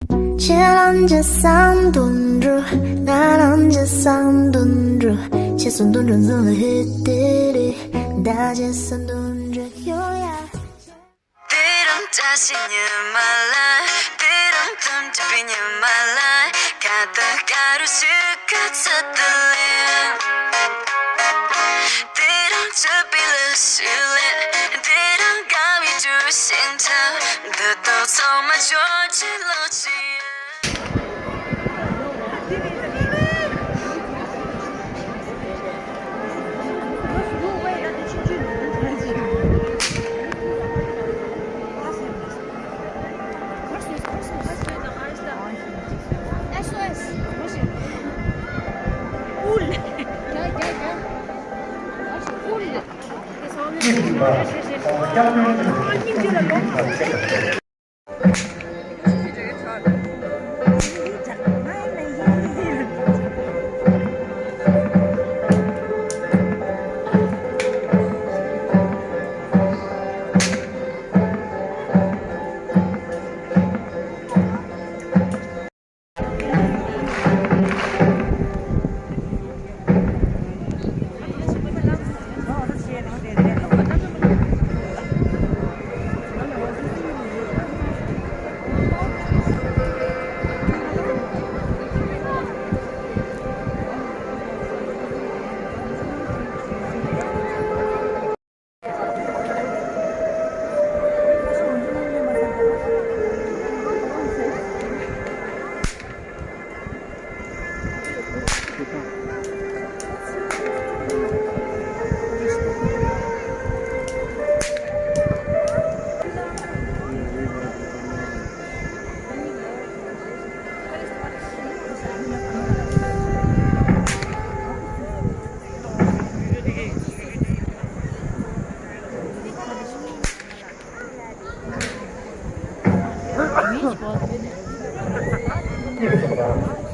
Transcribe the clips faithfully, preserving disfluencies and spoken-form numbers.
ཁྱེད་རང་ཅི་བསམ་དོན་འགྲུབ། ང་རང་ཅི་བསམ་དོན་འགྲུབ། ཁྱེད་བསམ་དོན་འགྲུབ་འཛིན་ལ་ཧེ་ཏེ་རེ། ད་ཅི་བསམ་དོན་འགྲུབ་ཡོང་ཡ། དེ་རིང་བཀྲ་ཤིས་ཉི་མ་ལ། དེ་རིང་དམ་གྲུ་པའི་ཉི་མ་ལ། ཁ་ཏ་ཀ་རུ་ཞིག་ག་ཚོད་དུ་ལེན། དེ་རིང་སྤྱོད་པའི་ལས་ཤིག་ལེན། དེ་རིང་དགའ་བའི་གྲུ་ཞིག་འཁྲབ། འདི་དག་ཚང་མ་ཆོས་ཀྱི་ལོ་རྒྱུས་ཡིན།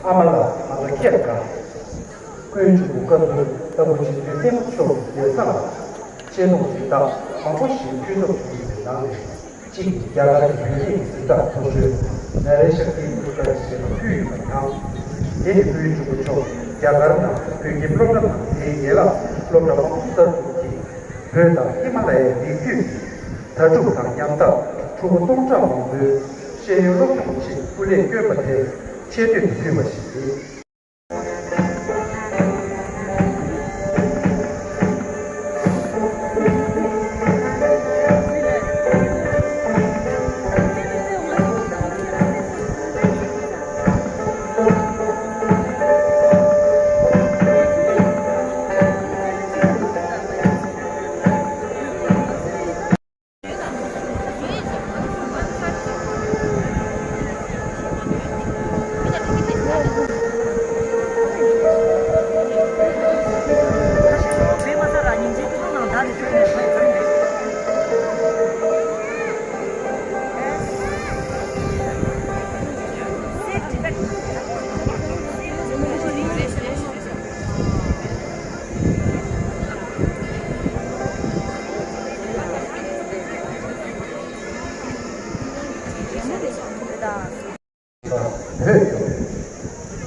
ཨ་མ་ལགས། ང་ཚོ་ཁྱེད་དང་། དཀོན་མཆོག་བཀའ་བརྒྱུད་རྟ་མགོ་སྤྱི་འཐུས་སྤེན་པ་མཆོག་གི་མཛད་བཟང་ལ་གཅེས་ནོར་རིན་ཐང་མང་པོ་ཞིག་ཕུལ་ཐབས་བྱུང་ཡོད་པའི་ནང་ནས། གཅིག་ནི་རྒྱ་གར་གྱི་བོད་ཡིག་གི་འཛིན་གྲྭ་མཐོ་ཤོས་ན་རེ་ཤ་ཀི་ཏུ་ཀ་ར་ཟེར་བ་ཕུལ་ཡོད་པ་དང་། དེ་ནི་དབུས་གཙང་ཕྱོགས་རྒྱ་གར་ནང་བོད་ཀྱི་སློབ་གྲྭ་དང་དེའི་ཡན་ལག་སློབ་གྲྭ་མང་པོ་གསར་འཛུགས་ཀྱིས། བོད་དང་ཧི་མ་ལ་ཡའི་མིག་ལྟོས་ཀྱིས་དྭ་ཕྲུག་དང་ཉམ་ཐག་ཕྲུ་གུ་སྟོང་ཕྲག་མང་པོའི་ཤེས་ཡོན་སློབ་སྦྱོང་ཆེད་སྐུ་ལས་བསྐྱོན་པ་དེ་ཆེ་བསྟོད་དུ་ཕུལ་བ་ཞིག་ཡིན། བོད་སྐྱོབ།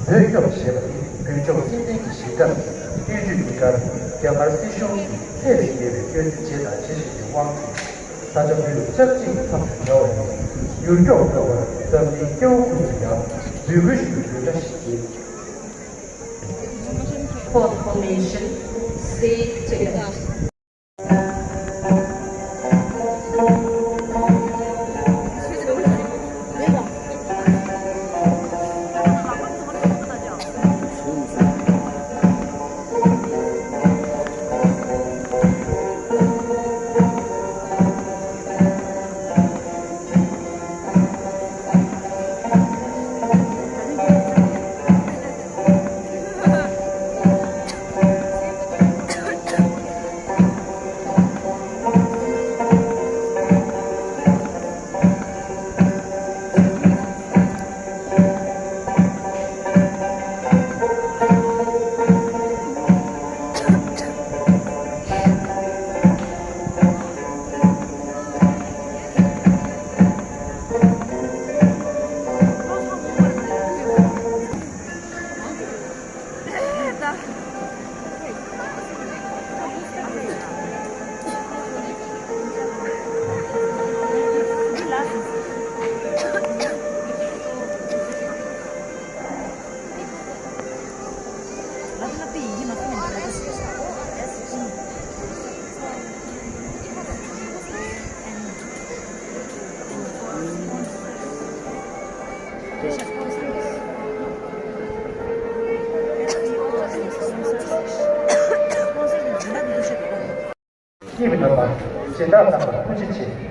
བོད་སྐྱོབ་ཞེས་པ་ནི་དཀོན་མཆོག་སྲིད་བརྟན་གྱི་ཞིང་ཁམས་ཀྱི་སྟོད་རྒྱུད་འདི་གར་རྒྱ་དམར་སྲིད་གཞུང་གིས་ཚད་ལས་བརྒལ་བའི་སྐྱོན་བརྗོད་བྱས་དང་བྱེད་བཞིན་པའི་དབང་གིས། ས་ཆ་བོད་ཆབ་ཆིངས་མཚམས་སུ་སྦྱར་བ་ཡིན། མྱུར་མགྱོགས་ཐོག་པར་འཛམ་གླིང་སྐྱེ་བོ་ཀུན་ཏུ་ཡང་འབོད་སྐུལ་ཞུ་བའི་འབོད་སྒྲ་ཞིག་ཡིན། For the formation, say together. སྐྱེས་པའི་སྒྲོལ་མ་སྦྱིན་བདག་རྣམ་པར་ཐུགས་རྗེ་ཆེ།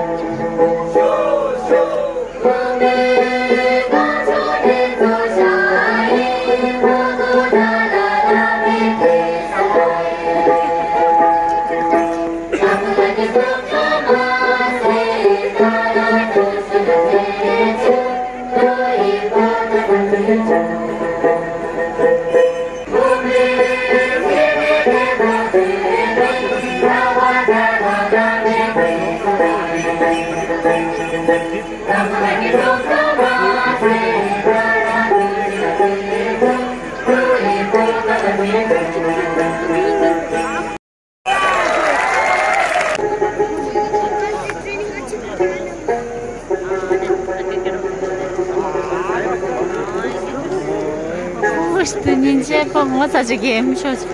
ཨུ་ཤི་དེ་ཉིན་བྱེད་པ་ངོ་ཚ་ཅིག་གིས་མི་ཤོག་ཅིག